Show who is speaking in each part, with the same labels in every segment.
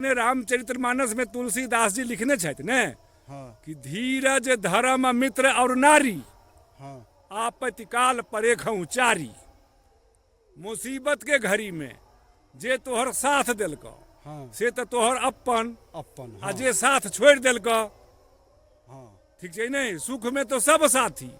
Speaker 1: ने रामचरितमानस में तुलसीदास जी लिखने छथि ने कि धीरज धर्म मित्र और नारी आपत्ति काल परेखूं चारी। मुसीबत के घड़ी में जे तोहर साथ देलकौ से तऽ तोहर अपन
Speaker 2: अपन
Speaker 1: आ जे साथ छोड़ि देलकौ, ठीक छै नहि? सुख में तो सब साथी,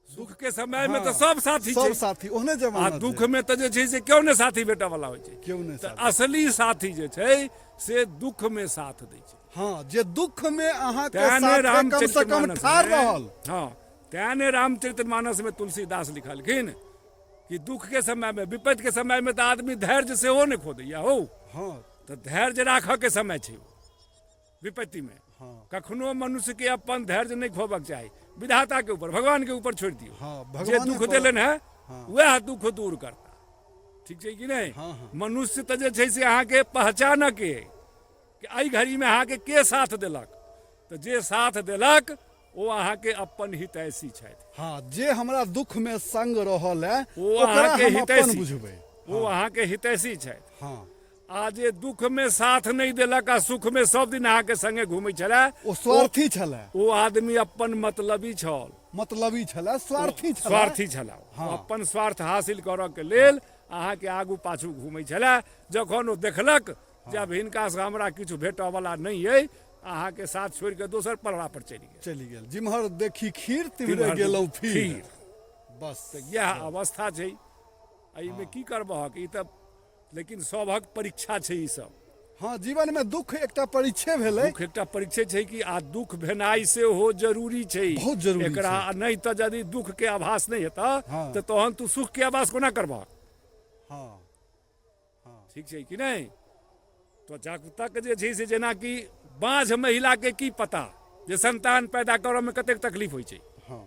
Speaker 1: सुख के समय में तऽ सब साथी
Speaker 2: सब साथी ओहने जमाना
Speaker 1: आ दुख में तऽ जे छै से केओ नहि साथी भेटऽ वाला होइ छै,
Speaker 2: केओ नहि।
Speaker 1: तऽ असली साथी जे छै से दुख में साथ दै छै।
Speaker 2: हँ, जे दुख में अहाँ के साथ कम से कम ठाढ़ रहल।
Speaker 1: हँ, तें ने रामचरितमानस में तुलसीदास लिखलखिन कि दुख के समय में, विपत्ति के समय में तऽ आदमी धैर्य सेहो नहि खो दैया हौ। तऽ धैर्य राखऽ के समय छै विपत्ति में। कखनो मनुष्य के अपन धैर्य नहीं खोबक चाही, विधाता के ऊपर, भगवान के ऊपर छोड़ दियौ। जे दुख देलनि है वएह दुख दूर करता, ठीक छै कि नहीं? मनुष्य तऽ जे छै से अहाँके पहचानक के कि एहि घड़ी में अहाँके के साथ देलक, तऽ जे साथ देलक ओ अहाँके अपन हितैषी छथि।
Speaker 2: हँ, जे हमरा दुख में संग रहल है
Speaker 1: ओ अहाँके हितैषी बुझबै, ओ अहाँके हितैषी छथि। आ जे दुख में साथ नहीं देलक आ सुख में सब दिन अहाँके संगे घूमै छलै,
Speaker 2: ओ स्वार्थी छलै,
Speaker 1: ओ आदमी अपन मतलबी छल,
Speaker 2: मतलबी छलै, स्वार्थी छलै,
Speaker 1: स्वार्थी छलै। अपन स्वार्थ हासिल करऽ के लेल अहाँके आगू पाछू घूमै छलै। जखन ओ देखलक जे आब हिनका से हमरा किछु भेटऽ वाला नहि अइ, अहाँके साथ छोड़ि कऽ दोसर पलड़ा पर चलि गेल,
Speaker 2: चलि गेल। जिम्हर देखी खीर तिम्हरे गेलहुँ फिर, बस
Speaker 1: तऽ इएह अवस्था छै। एहिमे की करबहक, ई तऽ लेकिन सभक परीक्षा छै ई सब।
Speaker 2: हँ, जीवन में दुख एकटा परीक्षे भेलै।
Speaker 1: दुख एकटा परीक्षे छै कि, आ दुख भेनाइ सेहो जरूरी छै,
Speaker 2: बहुत जरूरी
Speaker 1: एकरा
Speaker 2: छै।
Speaker 1: नहि तऽ यदि दुख के आभास नहि हेतऽ तऽ तहन तू सुख के आभास कोना करबह? ठीक छै कि नहि? तो जब तक जे छै से जेनाकि बाँझ महिला के की पता जे संतान पैदा करऽ में कतेक तकलीफ होइ छै।
Speaker 2: हँ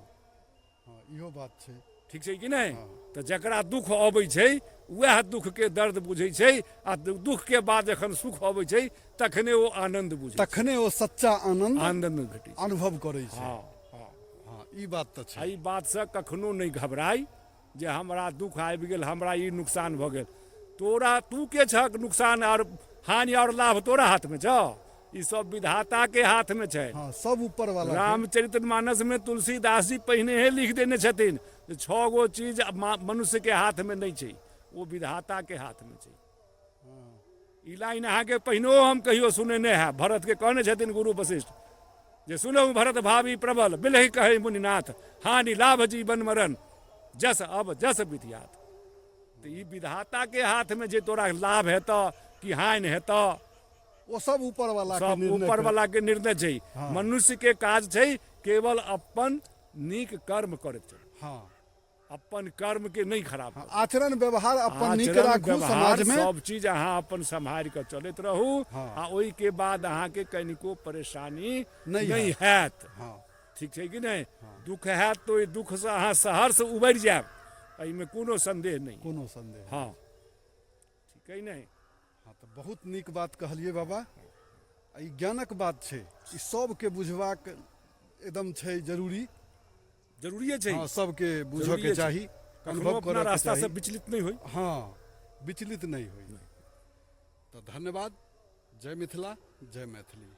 Speaker 2: हँ, इहो बात छै।
Speaker 1: ठीक छै कि नहि? तऽ जकरा दुख अबै छै वएह दुख के दर्द बुझै छै, आ दुख के बाद जखन सुख अबै छै तखने ओ आनंद बुझै छै,
Speaker 2: तखने ओ सच्चा आनंद
Speaker 1: आनंद भेटै छै,
Speaker 2: अनुभव करै छै।
Speaker 1: हँ हँ
Speaker 2: हँ, ई बात तऽ छै।
Speaker 1: एहि बातसँ कखनो नहि घबराइ जे हमरा दुख आबि गेल, हमरा ई नुकसान भऽ गेल। तोरा तू के छक नुकसान और हानि और लाभ तोरा हाथमे छौ? ई सब विधाता के हाथ में छै।
Speaker 2: हँ, सब ऊपर वाला के।
Speaker 1: रामचरितमानस में तुलसीदास जी पहिनेहे लिख देने छथिन जे 6 गो चीज मनुष्य के हाथ में नहि छै, ओ विधाता के हाथ में छै। ई लाइन अहाँके पहिनो हम कहियो सुनेने हैब। भरत के कहने छथिन गुरु वशिष्ठ जे सुनहु भरत भावी प्रबल, बिलहि कहै मुनिनाथ, हानि लाभ जीवन मरण जस अब जस विधियात। तऽ ई विधाता के हाथ में जे तोरा लाभ हेतऽ कि हानि हेतऽ,
Speaker 2: ओ सब ऊपर वाला
Speaker 1: के सब
Speaker 2: निर्णय
Speaker 1: ऊपर वाला के निर्णय छै। मनुष्य के काज छै केवल अपन नीक कर्म करैत चलू। अपन कर्म के नहि खराब करू।
Speaker 2: आचरण व्यवहार अपन नीक
Speaker 1: आचरण
Speaker 2: राखू
Speaker 1: व्यवहार
Speaker 2: समाज में।
Speaker 1: सब चीज अहाँ अपन सम्हारि कऽ चलैत रहू, आ ओहि के बाद अहाँके कनिको परेशानी
Speaker 2: नहि
Speaker 1: नहि
Speaker 2: हैत।
Speaker 1: हैत। ठीक छै कि नहि? दुख हैत तऽ ओहि दुखसँ अहाँ सहर्ष उबरि जायब, एहिमे कोनो संदेह नहि।
Speaker 2: कोनो संदेह।
Speaker 1: हँ, ठीक है नहि?
Speaker 2: हँ, तऽ बहुत नीक बात कहलियै बाबा। आ ई ज्ञानक बात छै, ई सबके बुझबाक एकदम छै जरूरी।
Speaker 1: जरूरिए छै।
Speaker 2: हँ, सबके बुझऽके
Speaker 1: जरूरिए छै।
Speaker 2: चाही,
Speaker 1: कखनो
Speaker 2: अनुभव
Speaker 1: अपना
Speaker 2: करऽके
Speaker 1: रास्तासँ
Speaker 2: चाही।
Speaker 1: विचलित नहि होइ।
Speaker 2: हँ, विचलित नहि होइ। तऽ धन्यवाद। जय मिथिला, जय मैथिली।